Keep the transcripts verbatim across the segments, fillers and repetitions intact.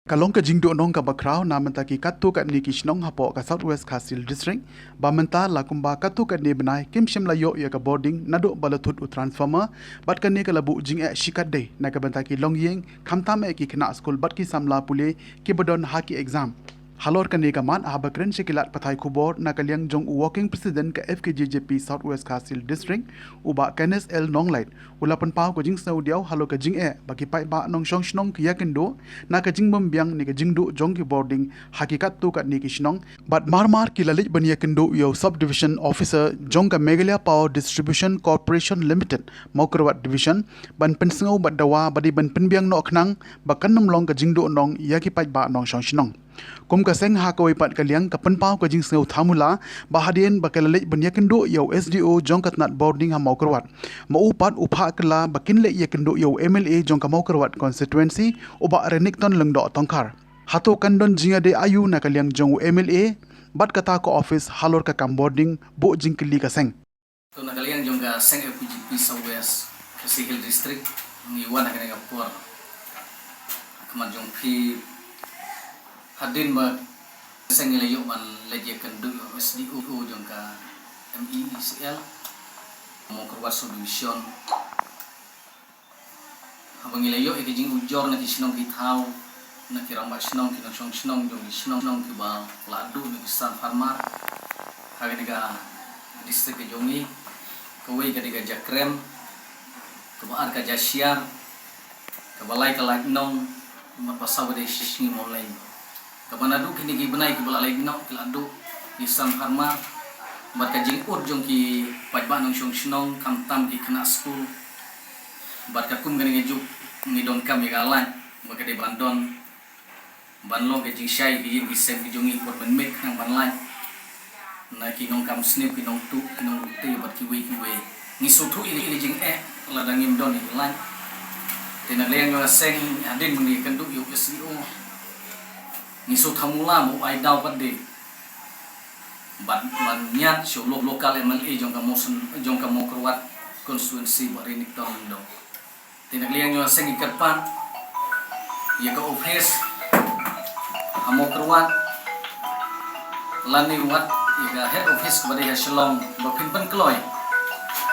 Ka long ka jingduhnong kaba khraw na mynta ki katto katne ki shnong hapoh ka South West Khasi Hills District, ba mynta la kumba katto katne bnai kim shym la ïoh ïa ka bording naduh ba la thut u transformer, bad kane ka la buh jingeh shikatdei na ka bynta ki longïing, khamtam eh ki khynnah skul bad ki samla pule kiba don ha ki exam. Halor kane ka mat, haba kren sha ki lad pathai khubor na ka liang jong u Working President ka F K J J P South West Khasi Hills District, u Bah Kenneth L Nonglait, u la pynpaw ka jingsngewdiaw halor ka jingeh ba ki paidbah nongshong shnong ki ïakynduh na ka jingbymbiang ne ka jingduh jong ki bording ha ki katto katne ki shnong, bad mar mar ki la leit ban ïakynduh ïa u Subdivision Officer jong ka Meghalaya Power Distribution Corporation Limited, Mawkyrwat Division, ban pynsngew bad dawa ba dei ban pynbiang noh khnang ba kan ym long ka jingduhnong ïa ki paidbah nongshong shnong. Kum ka seng, ha kawei pat ka liang, ka pynpaw ka jingsngew thamula ba hadien ba ka la leit ban ïakynduh ïa u S D O jong ka tnat bording ha Mawkyrwat, ma u pat u phah kylla ba kin leit ïakynduh ïa u M L A jong ka Mawkyrwat constituency, u Bah Renikton Lyngdoh Tongkhar. Hato kan don jingïadei aïu na ka liang jong u M L A bad kata ka office halor ka kam bording, buh jingkylli ka seng. To, na ka liang jong ka seng F K J P South West Khasi Hills District, ngi wan ha kane ka por ha khmat jong phi hadien ba seng ngi la ïoh ban leit ïakynduh ïa u S D O jong ka M E E C L Mawkyrwat Subdivision. Haba ngi la ïoh ïa ka jingujor na ki shnong ki thaw, na ki rangbah shnong, ki nongshong shnong jong ki shnong kiba la duh na ki transformer ha kane ka district ka jong ngi, kawei ka dei ka Jakrem, kaba ar ka Jashiar, kaba lai ka Laitnong, bad kaba saw ka dei Shisngi Mawleng. Kaba naduh kine ki bnai kiba la leit noh ki la duh ki transformer, bad ka jingud jong ki paidbah nongshong shnong, khamtam ki khynnah skul. Bad ka kum kane ka juk ngi donkam ïa ka lait ba ka dei ban don, ban long ka jingshai ki ïing ki sem ki jong ngi, pud mynmiet khnang ban lait na ki nongkam sniew, ki nongtuh, ki nonglute bad kiwei kiwei. Ngi sngewthuh ïa ka jingeh lada ngim don ïa ka lait. Te na ka liang jong ka seng, hadien ba ngi ïakynduh ïa u S D O, ngi sngewthuh thamula ba u ai daw pat de ban, ban ñiad sha u lo-, local M L A jong ka Mawsen, jong ka Mawkyrwat constituency, Bah Renikton Lyngdoh. Te na ka liang jong ka seng ngi kyrpad ïa ka office ha Mawkyrwat lane wat ïa ka head office kaba dei ha Shillong ba phin pynkloi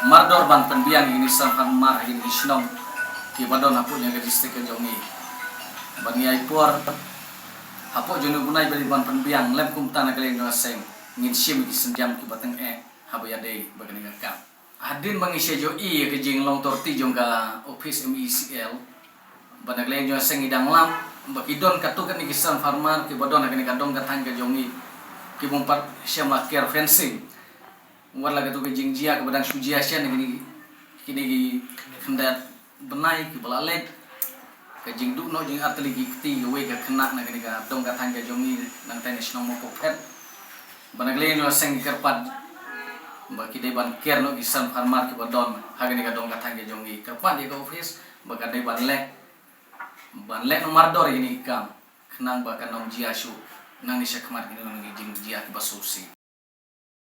mardor ban pynbiang ïa kine ki transformer ha kine ki shnong kiba don hapoh jong ka district ka jong ngi. Ban ngi ai por hapoh jong une u bnai ba dei ban pynbiang, lym kumta na ka liang jong ka seng ngin shim ïa ki sienjam kiba tyngeh haba ïadei bad kane ka kam. Hadien ba ngi shah ïohi ïa ka jinglong torti jong ka office M E E C L, ba na ka liang jong ka seng ngi dang lap ba ki don katto katne ki transformer kiba don ha kane ka dong ka thaiñ ka jong ngi, ki bym pat shym la ker fencing. Wat la katto ka jingjia kaba dang shu jia shen kine, kine ki khyndiat bnai kiba la leit, ka jingduh noh jingartylli ki kti kawei ka khynnah na kane ka dong ka thaiñ ka jong ngi, nangta na shnong Mawkyrwat. Ba na ka liang jong ka seng ngi kyrpad ba ki dei ban ker noh ki transformer kiba don ha kane ka dong ka thaiñ ka jong ngi. Kyrpad ïa ka office ba ka dei ban leh, ban leh noh mardor ïa kine ki kam khnang ba kan ym jia shuh nangne shakhmat, kine ki jingjia kiba sngewsih.